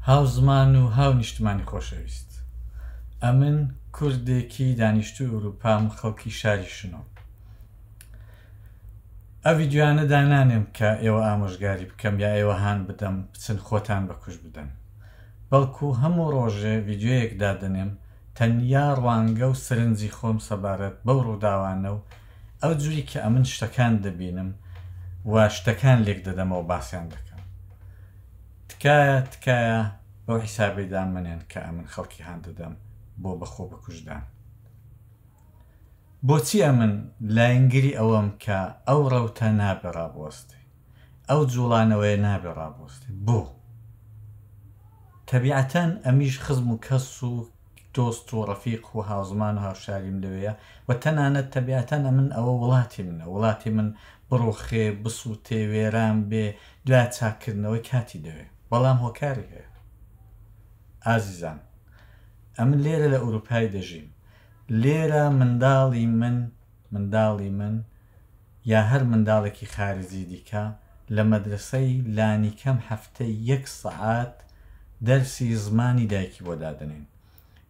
هاوزمان و هاونیشتمانی خۆشەویست. ئەمن کوردێکی دانیشتووی ئورووپام خەڵکی شاری شنۆم. ئەو ڤیدیۆیانە دانانێم کە ئێوە ئامۆژگاری بکەم یا ئێوە هان بدەم بچن خۆتان بە کوشت بدەن. بەڵکو هەموو ڕۆژێ ڤیدیۆیەک دادەنێم تەنیا ڕوانگە و سەرنجی خۆم سەبارەت بەو ڕووداوانە و ئەو جوری کە ئەمن شتەکان دەبینم و شتەکان لێک دەدەمەوە باسیان دەکەم. تکایە تکایە بەو حیسابەی دامەنێن کە ئەمن خەڵکی هان دەدەم بۆ بە خۆ بەکوشتدان. بۆچی ئەمن لاینگری ئەوەم کە ئەو ڕەوتە نابێ ڕابوەستێ؟ ئەو جوڵانەوەیە نابێ ڕابوەستێ؟ بۆ؟ تەبیعەتەن ئەمیش خزم و کەس و دۆست و ڕەفیق و هاوزمان و هاوشاریم لەوێیە و تەنانەت تەبیعەتەن ئەمن ئەوە وڵاتی منە، وڵاتی من بڕوخێ، بسووتێ، وێران بێ، دوای چاککردنەوەی کاتی دەوێ. بەڵام هۆکاری هەیە. ئازیزان ئەمن لێرە لە ئورووپای دەژیم. لێرە منداڵی من، منداڵی من یا هەر منداڵێکی خارجی دیکە لە مەدرەسەی لانیکەم هەفتەی یەک سەعات دەرسی زمانی دایکی بۆ دادەنێن.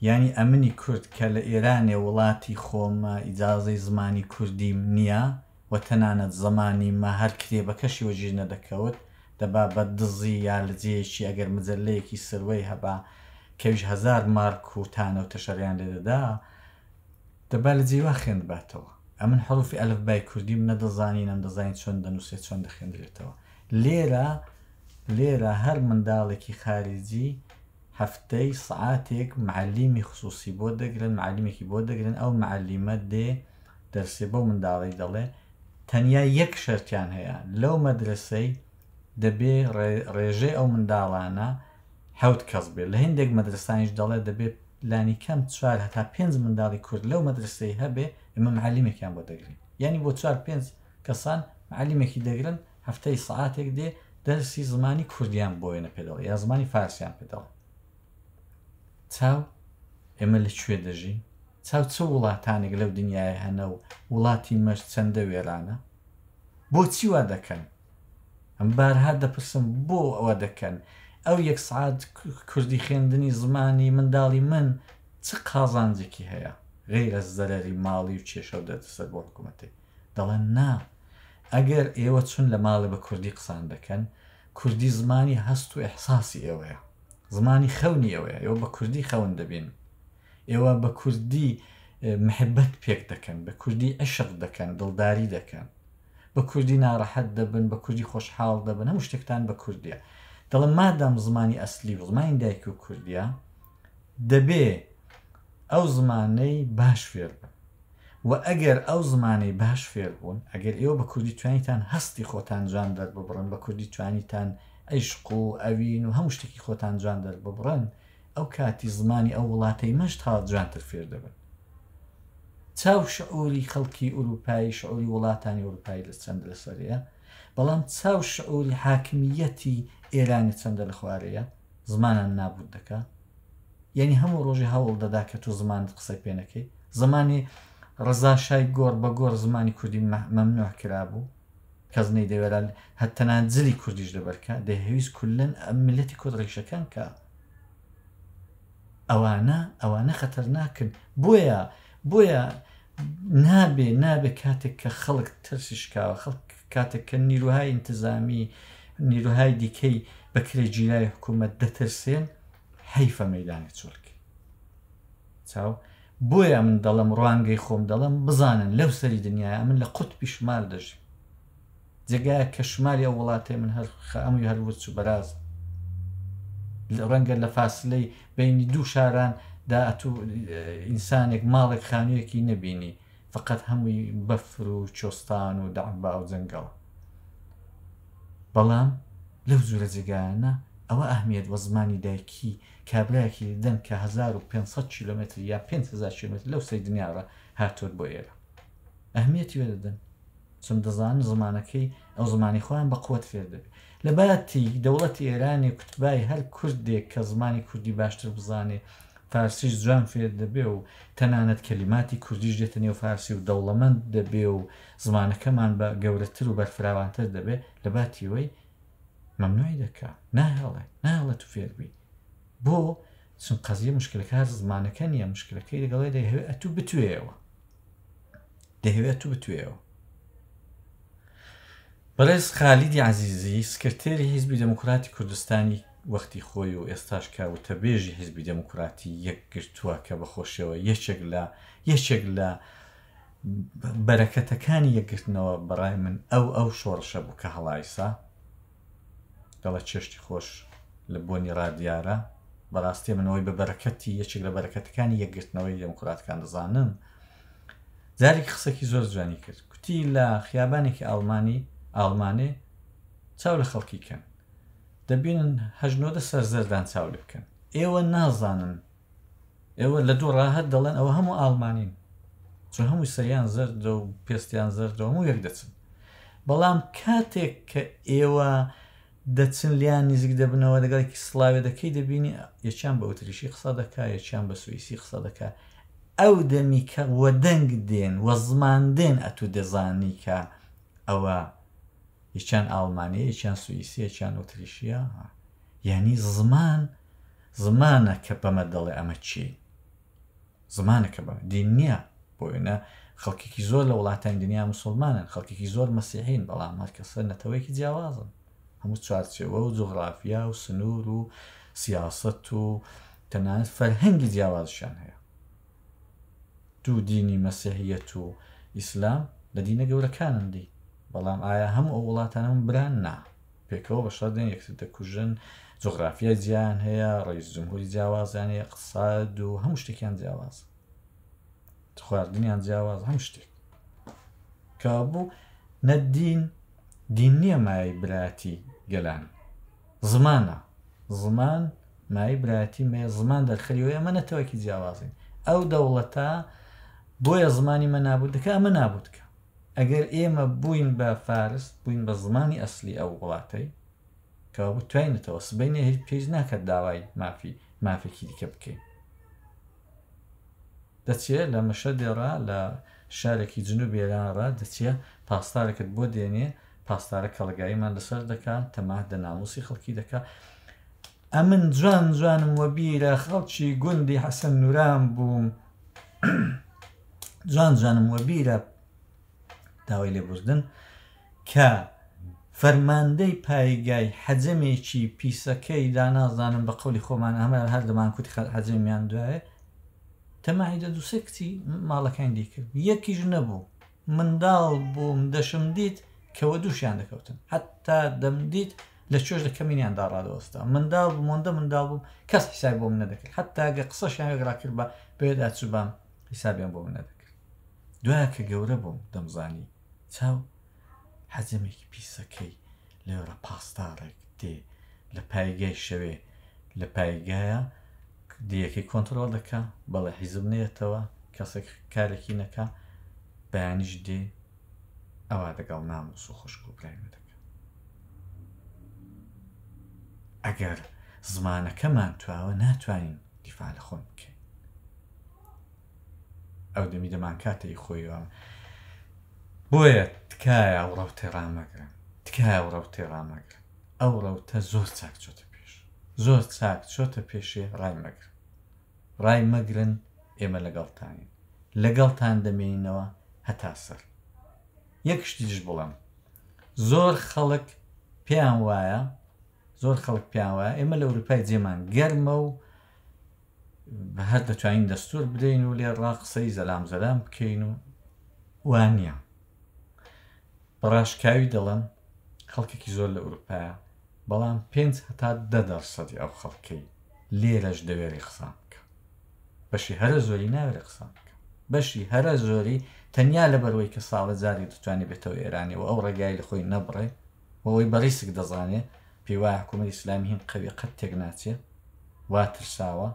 یانی ئەمنی کورد کە لە ئێرانێ وڵاتی خۆمە ئیجازەی زمانی کوردیم نییە و تەنانەت زمانی مە هەر کتێبەکەشی وەگیر نەدەکەوت دەبا بە دزی یا لە جێیەکی ئەگەر مجەلەیەکی سروەی هەبا کەویش هەزار مارک و تانە و تەشەریان لێ دەدا دەبا لە جێی وا خوێندباتەوە. ئەمن حروفی ئەلفبای کوردیم نەدەزانی نەمدەزانی چۆن دەنووسرێ چۆن دەخوێندرێتەوە. لێرە لێرە هەر منداڵێکی خاریجی هەفتەی سەعاتێک معەلیمی خسووسی بۆ دەگرن معەلیمێکی بۆ دەگرن ئەو معەلیمە دێ دەرسێ بەو منداڵەی دەڵێ تەنیا یەک شەرتیان هەیە لەو مەدرەسەی دەبێ ڕێژەی ئەو منداڵانە حەوت کەس بێت لە هندێک مەدرسانیش دەڵێ دەبێ لانیکەم چوار هەتا پێنج منداڵی کورد لەو مەدرسەی هەبێ ئێمە معەلیمێکیان بۆ دەگرین یانی بۆ چوار پێنج کەسان معەلیمێکی دەگرن هەفتەی سەعاتێک دێ دەرسی زمانی کوردیان بۆ وێنە پێ دەڵێ یا زمانی فارسیان پێ دەڵێ چاو ئێمە لە کوێ دەژین چاو چ وڵاتانێک لەو دنیای هەنە و وڵاتی مەش چەندە وێرانە بۆچی وا دەکەن ئەم بارها دەپرسم بۆ ئەوە دەکەن؟ ئەو یەک سەعات کوردی خوێندنی زمانی منداڵی من چ قازانجێکی هەیە غەیرە زەرەری ماڵی و کێشە و دەردەسەر بۆ حکوومەتێ؟ دەڵێن نا ئەگەر ئێوە چون لە ماڵێ بە کوردی قسان دەکەن کوردی زمانی هەست و ئیحساسی ئێوەیە زمانی خەونی ئێوەیە ئێوە بە کوردی خەون دەبین ئێوە بە کوردی محبەت پێک دەکەن بە کوردی عشق دەکەن دڵداری دەکەن بە کوردی ناڕەحەت دەبن، بە کوردی خۆشحاڵ دەبن، هەموو شتێکتان بە کوردیە. دەڵێم مادام زمانی ئەسلی و زمانی دایک و کوردیە، دەبێ ئەو زمانەی باش فێر بن. و ئەگەر ئەو زمانەی باش فێر بوون، ئەگەر ئێوە بە کوردی توانیتان هەستی خۆتان جوان دەرببڕن، بە کوردی توانیتان عیشق و ئەوین و هەموو شتێکی خۆتان جوان دەرببڕن، ئەو کاتی زمانی ئەو وڵاتەی مەش تا جوانتر فێر دەبن. چاو شعوری خەڵکی ئوروپایی شعوری وڵاتانی ئوروپایی لە چەند لە سەرەیە بەڵام چاو شعوری حاکمیەتی ئێرانی چەندە لە خوارەیە زمانان نابوت دەکا یعنی هەموو ڕۆژی هەوڵ دەدا کە تۆ زمانت قسەی پێ نەکەی زمانی ڕەزا شای گۆڕ بە گۆڕ زمانی کوردی مەمنوع کرابوو کەس نەیدەوێرا هەر تەنانەت جلی کوردیش لەبەرکە دەیهەویست کولەن ئەم میلەتی کورد ڕیشەکان کە ئەوانە ئەوانە خەتەرناکن بۆیە بۆیە نابێ نابێ کاتێک کە خەڵک ترسی شکاوە خەڵک کاتێک کە نیروهای ئینتزامی نیروهای دیکەی بەکرێ گیرای حکوومەت دەترسێن حەیفە مەدانی چۆلکی چاو بۆیە من دەڵم ڕوانگەی خۆم دەڵم بزانن لەو سەری دنیاە من لە قوتبی شمال دەژیم جێگایەک کە شماری ئەو وڵاتەی من هەر خەموی هەر ورچ و بەراز ڕەنگە لە فاسلەی بینی دوو شاران دا ئەتوو ئینسانێک ماڵێک خانوویەکی نەبینی فقط هەمووی بەفر و چۆستان و دەعبا و جەنگەڵ بەڵام لەو جورە جێگایانە ئەوە ئەهمیەت وە زمانی دایکی کابرایەکی دەن کە 1500 کیلومتر یا 5000 کیلومتر لەو سەری دنیاڕە هاتووە بۆ ئێرە ئەهمیەتی وێ دەدەن چون دەزانن زمانەکەی ئەو زمانی خۆیان بە قوت فێر دەبێ. لە باتی دەوڵەتی ئێرانێ کوتبای هەر کوردێک کە زمانی کوردی باشتر بزانێ فارسیش جوان فێر دەبێ و تەنانەت کەلیماتی کوردیش دێتە نێو فارسی و دەوڵەمەند دەبێ و زمانەکەمان بە گەورەتر و بەرفراوانتر دەبێ لە باتی وەی مەمنوعی دەکا ناهێڵێ ناهێڵێ تو فێر بی. بۆ؟ چون قەزیە مشکلەکە هەر زمانەکە نییە، مشکلەکەی لەگەڵی دەیهەوێ ئەتوو بتوێیەوە. دەیهەوێ ئەتوو بتوێیەوە. بەڕێز خالیدی عەزیزی، سکرتێری حیزبی دێموکراتی کوردستانی وەختی خۆی و ئێستاش کە وتەبێژی حیزبی دێموکراتی یەکگرتووە کە بە خۆشیەوە یەکێک لە یەکێک لە بەرەکەتەکانی یەکگرتنەوە بەڕای من ئەو ئەو شۆڕشە بوو کە هەڵایسا دەڵێ چێشتی خۆش لە بۆنی ڕا دیارە بەڕاستی من ئەوەی بە بەرەکەتی یەکێک لە بەرەکەتەکانی یەکگرتنەوەی دێموکراتەکان دەزانم جارێک قسەکی زۆر جوانی کرد کوتی لە خیابانێکی ئاڵمانی ئاڵمانێ چاو لە خەڵکی کەن دەبینن هەژنۆدە سەر زەردان چاو لێ بکەن ئێوە نازانن ئێوە لە دوو ڕاهەت دەڵێن ئەوە هەموو ئاڵمانین چون هەموو سەریان زەردە و پێستیان زەردە هەموو یەک دەچن بەڵام کاتێک کە ئێوە دەچن لیان نزیک دەبنەوە لەگەڵێکی سڵاوێ دەکەی دەبینی یەکیان بە ئوتریشی قسە دەکا یەکیان بە سوئیسی قسە دەکا ئەو دەمی کە وەدەنگ دێن وە زمان دێن ئەتوو دەزانی کە ئەوە یەکیان ئاڵمانیە یەکیان سوئیسیە یەکیان ئوتریشیە یعنی زمان زمانە کە بەمە دەڵێ ئەمە چی زمانە کە بەمە دین نییە بۆ وێنە خەڵکێکی زۆر لە وڵاتانی دنیا مسلمانن خەڵکێکی زۆر مەسیحین بەڵام هەر کەسە نەتەوەیەکی جیاوازن هەموو چوارچێوە و جوغرافیا و سنوور و سیاسەت و تەنانەت فەرهەنگی جیاوازشیان هەیە دوو دینی مەسیحیەت و ئیسلام لە دینە گەورەکانن دی بەڵام ئایا هەموو ئەو وڵاتانە بران نا پێکەوە بە شەڕ دێن یەکتر دەکوژن جوغرافیای جیایان هەیە ڕئیس جمهوری جیاوازیان هەیە اقتصاد و هەموو شتێکیان جیاواز خواردنیان جیاواز هەموو شتێک کابوو نە دین دین نییە مای براتی گەلان زمانە زمان مای براتی مێ زمان دەرخەریەوەی ئەمە نەتەوەکی جیاوازین ئەو دەوڵەتە بۆیە زمانی مە نابوت دەکە ئەمە نابوت کە ئەگەر ئێمە بووین بە فارس، بووین بە زمانی ئەسلی ئەو وڵاتەی، کەوابوو تواینەتەوە، سبەینێ هیچ پێویست ناکات داوای مافی مافێکی دیکە بکەین. دەچێ لە مەشەدێ ڕا لە شارێکی جنوبی ئێران ڕا دەچێ پاسدارێکت بۆ دێنێ، پاسدارە کەڵەگاییمان لەسەر دەکا، تەماه دە نامووسی خەڵکی دەکا. ئەمن جوان جوانم وەبیرە خەڵکی گوندی حەسەن نوران بووم. جوان جوانم وەبیرە داوای لێبوردن کە فەرماندەی پایگای حەجەمێکی پیسەکەی دانازانم بە قەولی خۆمان ئەمە هەر دەمان کوتی حەجەمیان دوایە تەماعی دە دووسێ کچی ماڵەکانی دیکرد یەکیش نەبوو منداڵ بووم دەشم دیت کەوە دووشیان دەکەوتن حتا دەمدیت لە چێژ لە کەمینیان ڕادەوەستا منداڵ بووم ئەوەندە منداڵ بووم کەس حیسابی بۆ من نەدەکرد حتا گە قسەشیان لەگەڵا کردبا بەوێدا چووبام حیسابیان بۆ من نەدەکرد دوایە کە گەورە بووم دەمزانی چاو حەجەمێکی پیسەکەی لێرە پاسدارێک دێ لە پایگای شەوێ لە پایگایە دیەکەی کۆنتترۆل دەکا بەڵێ حیزب نێتەوە کەسێک کارێکی نەکا بەیانیش دێ ئەوە دەگەڵ ناموس و خوشک و برای دەکە ئەگەر زمانەکەمان تواوە ناتوانین دیفاع لە خۆم بکەین ئەو دەمی دەمانکاتە ئی خۆیەوە بۆیە تکایە ئەو ڕەوتەی ڕامەگرن تکایە ئەو ڕەوتەی ڕامەگرن ئەو ڕەوتە زۆر چاک چۆتە پێش زۆر چاک چۆتە پێشێ ڕای مەگرن ڕای مەگرن ئێمە لەگەڵتانین لەگەڵتان دەمێنینەوە هەتا سەر یەک شتیش بڵێم زۆر خەڵک پێیان وایە زۆر خەڵک پێیان وایە ئێمە لە ئەوروپای جێمان گەرمە و هەر دەتوانین دەستور بدەین و لێ ڕا قسەی زەلام زەلام بکەین و وانە بەڕاشکاوی دەڵێم خەڵکێکی زۆر لە ئەوروپایە بەڵام پێنج هەتا دە دەرسەدی ئەو خەڵکەی لێرەش دەوێری قسان بکە بەشی هەرە زۆری ناوێرە قسان بکە بەشی هەرە زۆری تەنیا لەبەرەوەی کە ساڵە جارێک دەتوانێت بێتەوە ئێرانی و ئەو ڕێگای لە خۆی نەبڕێ و ئەوەی بە ڕیسک دەزانێ پێی وایە حکوومەتی ئیسلامی هین قەویە قەت تێک ناچێ وا ترساوە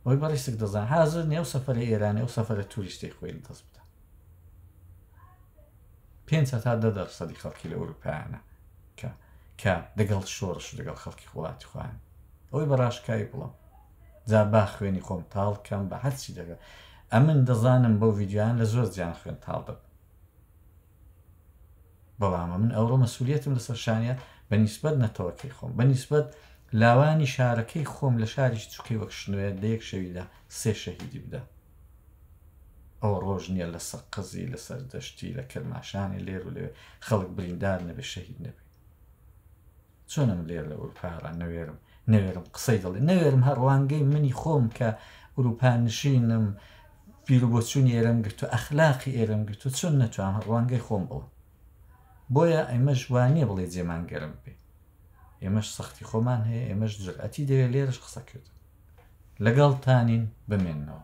ئەوەی بە ڕیسک دەزان حازر نیە ئەو سەفەرە ئێرانی ئەو سەفەرە توریستی خۆی لە دەست بدە پێنج هەتا دە دەرسەدی خەڵکی لە ئەوروپایانە کە کە دەگەڵ شۆڕش و دەگەڵ خەڵکی وڵاتی خۆیان ئەوەی بە ڕاشکاوی بڵم جا با خوێنی خۆم تاڵ کەم بە هەرچی دەگە ئەمن دەزانم بەو ڤیدیۆیان لە زۆر جیان خوێن تاڵ دەبم بەڵام من ئەوڕۆ مەسولیەتم لەسەر شانە بە نیسبەت نەتەوەکەی خۆم بە نیسبەت لاوانی شارەکەی خۆم لە شاریش چوکەی وەک شنۆیە لە یەک شەویدا سێ شەهیدی بدا. ئەوە ڕۆژ نییە لە سەقزی، لە سەردەشتی، لە کرماشانی لێر و لەوێ خەڵک بریندار نەبێ، شەهید نەبێ. چۆنم لێر لە ئوروپارا نەوێرم نەوێرم قسەی دڵێ نەوێرم هەر ڕوانگەی منی خۆم کە ئوروپا نشینم بیر و بۆچوونی ئێرەم گرتو ئەخلاقی ئێرەم گرتو چۆن نەتوانم هەر ڕوانگەی خۆم بڵێم. بۆیە ئێمەش وا نییە بڵێ جێمان گەرم بێ. ئێمەش سەختی خۆمان هەیە، ئێمەش جورئەتی دەوێ لێرەش قسەکردن. لەگەڵتانین بمێننەوە.